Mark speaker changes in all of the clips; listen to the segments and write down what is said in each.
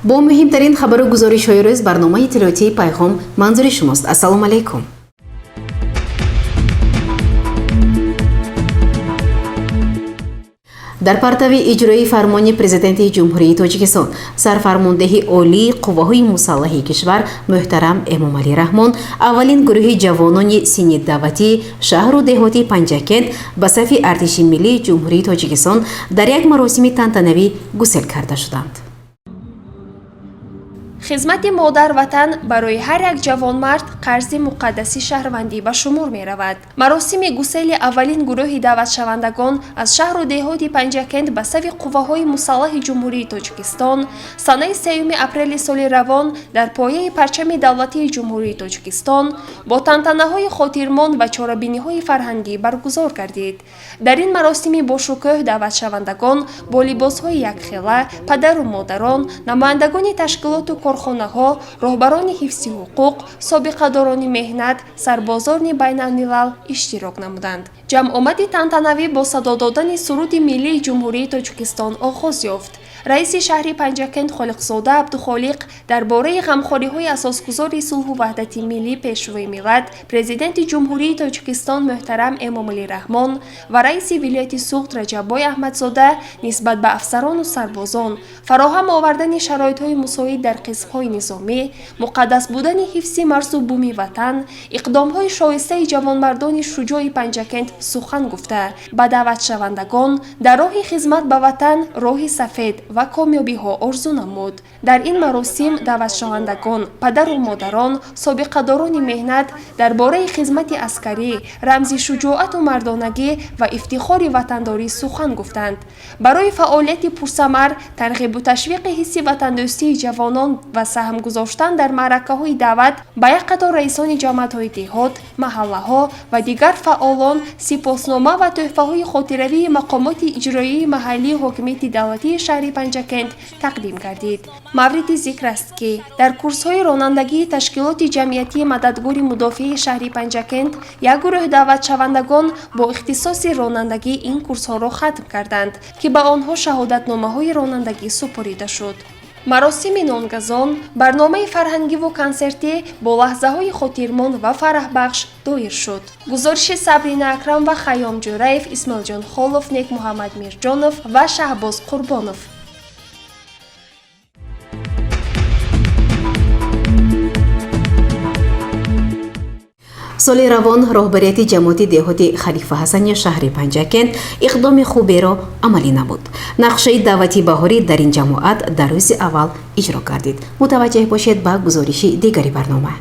Speaker 1: Бо муҳимтарин хабару гузоришҳои рӯз барномаи иттилоотии «Пайғом» манзури шумост. Ассалому алайкум. Дар партави иҷрои фармони Президенти Ҷумҳурии Тоҷикистон, сарфармондеҳи олии қувваҳои мусаллаҳи кишвар муҳтарам Эмомалӣ Раҳмон, аввалин гурӯҳи ҷавонони синни даъватии шаҳру деҳоти Панҷакент ба сафи Артиши миллии Ҷумҳурии Тоҷикистон дар як маросими тантанавӣ гусел карда шуданд.
Speaker 2: Хизмати модар-ватан барои ҳар як ҷавонмард қарзи муқаддаси шаҳрвандӣ ба шумор меравад. Маросими гусели аввалин гурӯҳи даъватшавандагон аз шаҳру деҳоти Панҷакент ба сафи қувваҳои мусаллаҳи Ҷумҳурии Тоҷикистон санаи 3 апрели соли равон дар пояи парчами давлатии Ҷумҳурии Тоҷикистон бо тантанаҳои хотирмон ва чорабиниҳои фарҳангӣ баргузор гардид. Дар ин маросими бошукӯҳ даъватшавандагон бо либосҳои якхела, падару модарон, намояндагони ташкилоту корхонаҳо, роҳбарони ҳифзи ҳуқуқ, собиқадорони меҳнат, сарбозони байналмилал иштирок намуданд. Ҷамъомади тантанавӣ бо садо додани суруди миллии Ҷумҳурии Тоҷикистон оғоз ёфт. Раиси шаҳри Панҷакент Холиқзода Абдухолиқ дар бораи ғамхориҳои асосгузори сулҳу ваҳдати миллӣ, Пешвои миллат, Президенти Ҷумҳурии Тоҷикистон муҳтарам Эмомалӣ Раҳмон ва раиси вилояти Суғд Раҷаббой Аҳмадзода нисбат ба афсарону сарбозон, фароҳам овардани шароитҳои мусоид дар қисмҳои низомӣ, муқаддас будани ҳифзи марзу буми ватан, иқдомҳои шоистаи ҷавонмардони шуҷои Панҷакент сухан гуфта, ба даъватшавандагон дар роҳи хизмат ба ватан роҳи сафед ва комёбиҳо орзу намуд. Дар ин маросим даъватшавандагон, падару модарон, собиқадорони меҳнат дар бораи хизмати аскарӣ, рамзи шуҷоату мардонагӣ ва ифтихори ватандорӣ сухан гуфтанд. Барои фаъолияти пурсамар, тарғибу ташвиқи ҳисси ватандӯстии ҷавонон ва саҳм гузоштан дар маъракаҳои даъват ба як қатор раисони ҷамоатҳои деҳот, маҳаллаҳо ва дигар фаъолон сипоснома ва тӯҳфаҳои хотиравии мақомоти иҷроияи маҳаллии ҳокимияти давлатии шаҳри Панҷакент тақдим гардид. Мавриди зикр аст, ки дар курсҳои ронандагии ташкилоти ҷамъиятии «Мададгори мудофиаи» шаҳри Панҷакент як гурӯҳ даъватшавандагон бо ихтисоси ронандагӣ ин курсҳоро хатм карданд, ки ба онҳо шаҳодатномаҳои ронандагӣ супорида шуд. Маросими нонгазон, барномаи фарҳангиву консертӣ бо лаҳзаҳои хотирмон ва фараҳбахш доир шуд. Гузориши Сабрина Акрам ва Хайём Ҷӯраев, Исмоилҷон Холов, Некмуҳаммад Мирҷонов ва Шаҳбоз Қурбонов.
Speaker 1: Соли равон роҳбарияти ҷамоати деҳоти Халифа Ҳасани шаҳри Панҷакент иқдоми хуберо амалӣ намуд. Нақшаи даъвати баҳорӣ дар ин ҷамоат дар рӯзи аввал иҷро гардид. Мутаваҷҷеҳ бошед ба гузориши дигари барнома.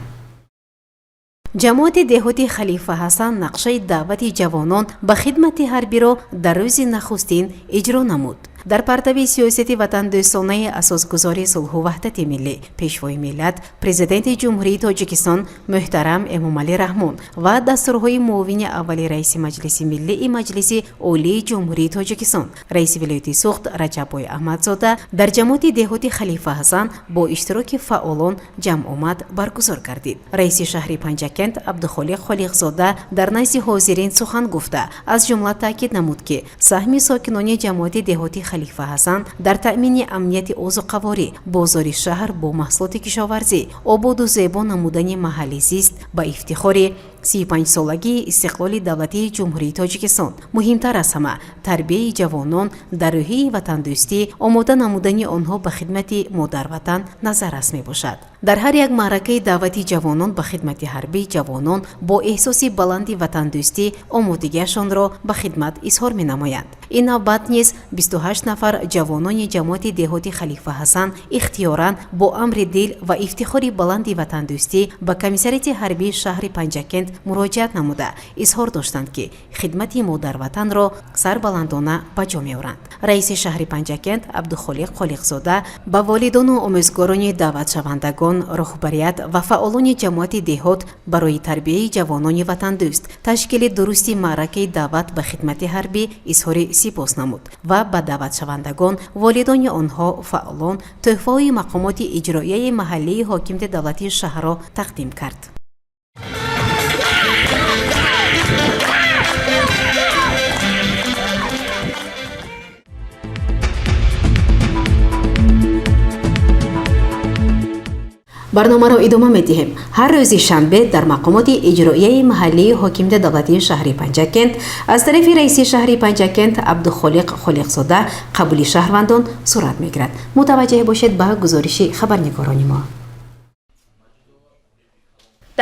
Speaker 1: Ҷамоати деҳоти Халифа Ҳасан нақшаи даъвати ҷавонон ба хидмати ҳарбиро дар рӯзи нахустин иҷро намуд. Дар партави сиёсати ватандӯстонаи асосгузори сулҳу ваҳдати миллӣ, Пешвои миллат, Президенти Ҷумҳурии Тоҷикистон муҳтарам Эмомалӣ Раҳмон ва дастурҳои муовини аввали раиси Маҷлиси Миллии Маҷлиси Олии Ҷумҳурии Тоҷикистон, раиси вилояти Суғд Раҷаббой Аҳмадзода дар ҷамоати деҳоти Халифа Ҳасан бо иштироки фаъолон ҷамъомад баргузор гардид. Раиси шаҳри Панҷакент Абдухолиқ Холиқзода дар назди ҳозирин сухан гуфта, аз ҷумла таъкид намуд, ки саҳми сокинони ҷамоати деҳоти Халифа Ҳасан дар таъмини амнияти озуқаворӣ, бозори шаҳр бо маҳсулоти кишоварзӣ, ободу зебо намудани маҳалли зист ба ифтихори 35-солагии истиқлоли давлатии Ҷумҳурии Тоҷикистон, муҳимтар аз ҳама, тарбияи ҷавонон дар рӯҳияи ватандӯстӣ, омода намудани онҳо ба хидмати модарватан назаррас мебошад. Дар ҳар як маъракаи даъвати ҷавонон ба хидмати ҳарбӣ ҷавонон бо эҳсоси баланди ватандӯстӣ омодагиашонро ба хидмат изҳор менамоянд. Ин навбат низ 28 нафар ҷавонони ҷамоати деҳоти Халифа Ҳасан ихтиёран бо амри дил ва ифтихори баланди ватандӯстӣ ба комиссариати ҳарбии шаҳри Панҷакент муроҷиат намуда, изҳор доштанд, ки хидмати модарватанро сарбаландона ба ҷо меоранд. Раиси шаҳри Панҷакент Абдухолиқ Холиқзода ба волидону омӯзгорони даъватшавандагон, роҳбарият ва фаъолони ҷамоати деҳот барои тарбияи ҷавонони ватандӯст, ташкили дурусти маъракаи даъват ба хидмати ҳарбӣ изҳори сипос намуд ва ба даъватшавандагон, волидони онҳо, фаъолон тӯҳфаҳои мақомоти иҷроияи маҳаллии ҳокимияти давлатии шаҳрро тақдим кард. Барномаро идома медиҳем. Ҳар рӯзи шанбе дар мақомоти иҷроияи маҳаллии ҳокимияти давлатии шаҳри Панҷакент аз тарафи раиси шаҳри Панҷакент Абдухолиқ Холиқзода қабули шаҳрвандон сурат мегирад. Мутаваҷҷеҳ бошед ба гузориши хабарнигорони мо.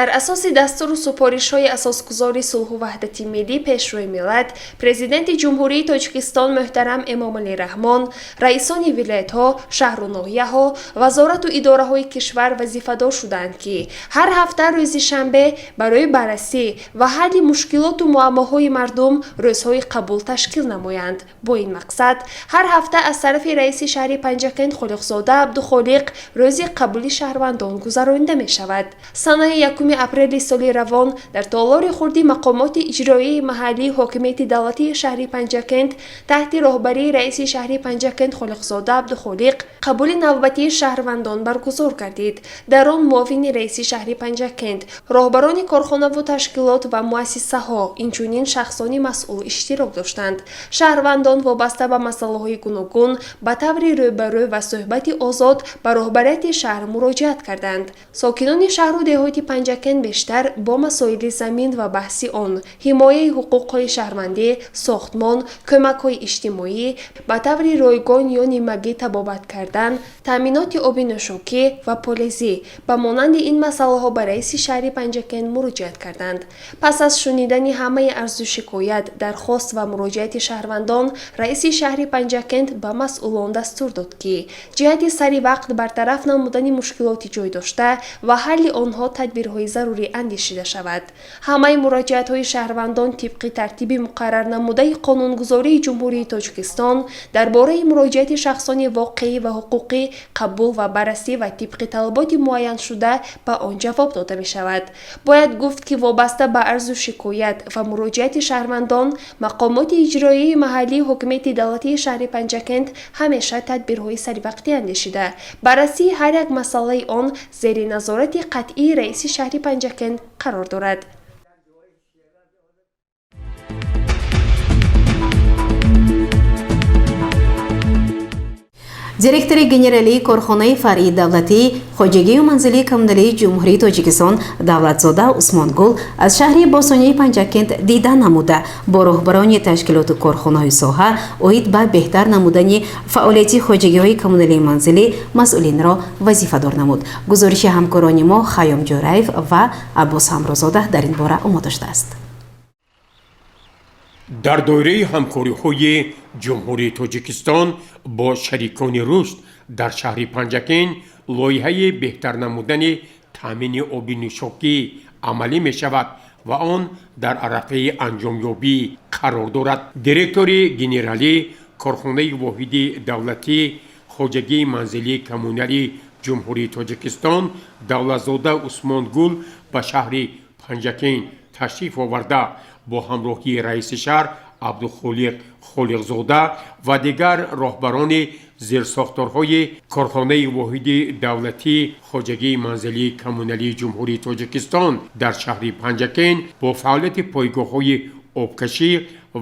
Speaker 2: Дар асоси дастуру супоришҳои Асосгузори сулҳу ваҳдати миллӣ, Пешвои миллат, Президенти Ҷумҳурии Тоҷикистон муҳтарам Эмомалӣ Раҳмон, раисони вилоятҳо, шаҳру ноҳияҳо, вазорату идораҳои кишвар вазифадор шуданд, ки ҳар ҳафта рӯзи шанбе барои баррасӣ ва ҳалли мушкилоту муаммоҳои мардум рӯзҳои қабул ташкил намоянд. Бо ин мақсад ҳар ҳафта аз тарафи раиси шаҳри Панҷакент Холиқзода Абдухолиқ рӯзи қабули шаҳрвандон гузаронида мешавад. Санаи 1 апрели соли равон дар толори хурди мақомоти иҷроияи маҳаллии ҳокимияти давлатии шаҳри Панҷакент таҳти роҳбарии раиси шаҳри Панҷакент Холиқзода Абдухолиқ қабули навбатии шаҳрвандон баргузор гардид. Дар он муовини раиси шаҳри Панҷакент, роҳбарони корхонаву ташкилот ва муассисаҳо, инчунин шахсони масъул иштирок доштанд. Шаҳрвандон вобаста ба масъалаҳои гуногун ба таври рӯбарӯ ва суҳбати озод ба роҳбарияти шаҳр муроҷиат карданд. Сокинони шаҳру деҳоти Панҷакент бештар бо масоили замин ва баҳси он, ҳимояи ҳуқуқҳои шаҳрвандӣ, сохтмон, кӯмакҳои иҷтимоӣ, ба таври ройгон ё нимагӣ табобат кардан, таъминоти оби нӯшокӣ ва полезӣ ба монанди ин масъалаҳо ба раиси шаҳри Панҷакент муроҷиат карданд. Пас аз шунидани ҳамаи арзу шикоят, дархост ва муроҷиати шаҳрвандон, раиси шаҳри Панҷакент ба масъулон дастур дод, ки ҷиҳати сари вақт бартараф намудани мушкилоти ҷой дошта ва ҳалли онҳо тадбирҳои зарурӣ андешида шавад. Ҳамаи муроҷиатҳои шаҳрвандон тибқи тартиби муқаррарнамудаи қонунгузории Ҷумҳурии Тоҷикистон дар бораи муроҷиати шахсони воқеӣ ва ҳуқуқӣ қабул ва баррасӣ ва тибқи талаботи муайяншуда ба он ҷавоб дода мешавад. Бояд гуфт, ки вобаста ба арзу шикоят ва муроҷиати шаҳрвандон мақомоти иҷроияи маҳаллии ҳокимияти давлатии шаҳри Панҷакент ҳамеша тадбирҳои саривақтӣ андешида, баррасии ҳар як масъалаи он зери назорати қатъии раиси шаҳри Панҷакент қарор дорад.
Speaker 1: Директори генералии корхонаи фаръии давлатии хоҷагию манзилии коммуналии Ҷумҳурии Тоҷикистон Давлатзода Усмонгул аз шаҳри бостонии Панҷакент дида намуда, бо роҳбарони ташкилоту корхонаҳои соҳа оид ба беҳтар намудани фаъолияти хоҷагиҳои коммуналии манзилӣ масъулинро вазифадор намуд. Гузориши ҳамкорони мо Хайём Ҷӯраев ва Аббос Ҳамрозода дар ин бора омода шудааст.
Speaker 3: Дар доираи ҳамкориҳои Ҷумҳурии Тоҷикистон бо шарикони рушд дар шаҳри Панҷакент лоиҳаи беҳтар намудани таъмини оби нӯшокӣ амалӣ мешавад ва он дар арафаи анҷомёбӣ қарор дорад. Директори генералӣ корхонаи воҳиди давлатии хоҷагии манзилии коммуналии Ҷумҳурии Тоҷикистон Давлатзода Усмонгул ба шаҳри Панҷакент ташриф оварда, бо ҳамроҳии раиси шаҳр Абдухолиқ Холиқзода ва дигар роҳбарони зерсохторҳои корхонаи воҳиди давлатии хоҷагии манзилии коммуналии Ҷумҳурии Тоҷикистон дар шаҳри Панҷакент бо фаъолияти пойгоҳҳои обкашӣ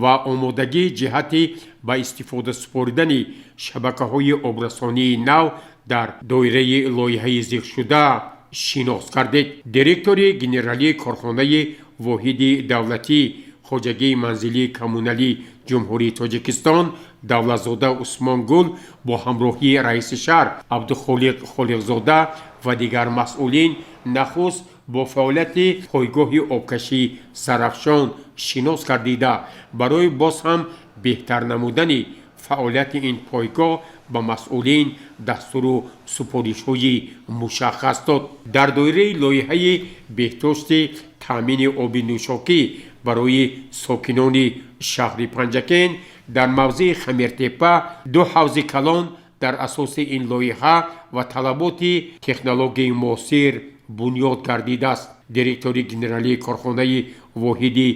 Speaker 3: ва омодагӣ ҷиҳати ба истифода супоридани шабакаҳои обрасонии нав дар доираи лоиҳаи зикршуда шинос кардед. Директори генералии корхонаи воҳиди давлатии хоҷагии манзилии коммуналии Ҷумҳурии Тоҷикистон Давлатзода Усмонгул бо ҳамроҳии раиси шаҳр Абдухолиқ Холиқзода ва дигар масъулин нахуст бо фаъолияти пойгоҳи обкашии Зарафшон шинос гардида, барои боз ҳам беҳтар намудани фаъолияти ин пойгоҳ ба масъулин дастуру супоришҳои мушаххас дод. Дар доираи лоиҳаи беҳдошти таъмини оби нӯшокӣ барои сокинони шаҳри Панҷакент дар мавзеи Хамиртепа ду ҳавзи калон дар асоси ин лоиҳа ва талаботи технологияи муосир бунёд гардидааст. Директори генералии корхонаи воҳиди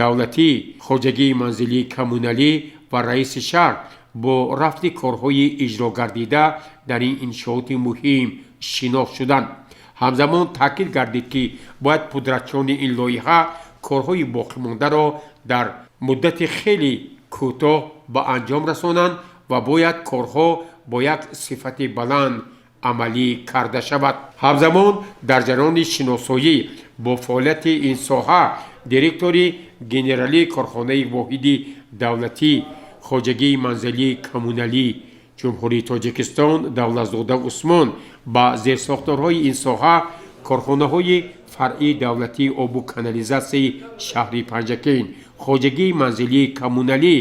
Speaker 3: давлатии хоҷагии манзилии коммуналӣ ва раиси шаҳр бо рафти корҳои иҷрогардида дар ин иншооти муҳим шинос шуданд. Ҳамзамон таъкид гардид, ки бояд пудратчиёни ин лоиҳа корҳои боқимондаро дар муддати хеле кӯтоҳ ба анҷом расонанд ва бояд корҳо бо як сифати баланд Амалӣ карда шавад. Ҳамзамон дар ҷараёни шиносоӣ бо фаъолияти ин соҳа директори генералии корхонаи воҳиди давлатии хоҷагии манзилии коммуналии Ҷумҳурии Тоҷикистон Давлатзода Усмон ба зерсохторҳои ин соҳа, корхонаҳои фаръии давлатии обу канализатсияи шаҳри Панҷакент, хоҷагии манзилии коммуналӣ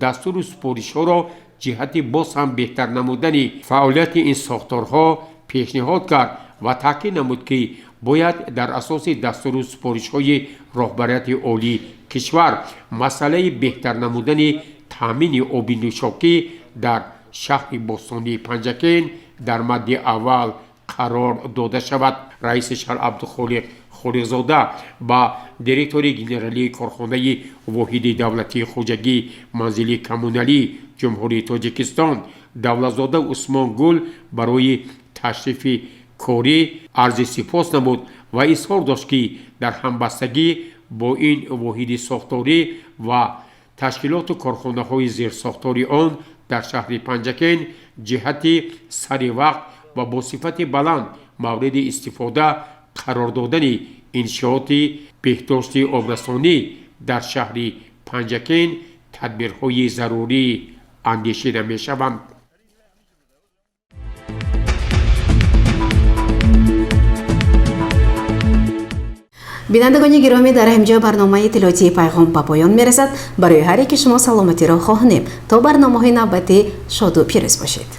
Speaker 3: дастуру супоришҳоро ҷиҳати боз ҳам беҳтар намудани фаъолияти ин сохторҳо пешниҳод кард ва таъкид намуд, ки бояд дар асоси дастуру супоришҳои роҳбарияти олии кишвар масъалаи беҳтар намудани таъмини оби нӯшокӣ дар шаҳри бостонии Панҷакент дар мадди аввал қарор дода шавад. Раиси шаҳр Абдухолиқ Холиқзода ба директори генералии корхонаи воҳиди давлатии хоҷагии манзилии коммуналии Ҷумҳурии Тоҷикистон Давлатзода Усмон Гул барои ташрифи корӣ арзи сипос намуд ва изҳор дошт, ки дар ҳамбастагӣ бо ин воҳиди сохторӣ ва ташкилоту корхонаҳои зерсохтори он дар шаҳри Панҷакент ҷиҳати сари вақт ва бо сифати баланд мавриди истифода қарор додани иншооти беҳдошти обрасонӣ дар шаҳри Панҷакент тадбирҳои зарурӣ андешида мешаванд.
Speaker 1: Бинандагони гиромӣ, дар ҳамҷо барномаи иттилоотии Пайғом ба поён мерасад. Барои ҳар яки шумо саломатиро хоҳонем. То барномаҳои навбатӣ шоду пирӯз бошед.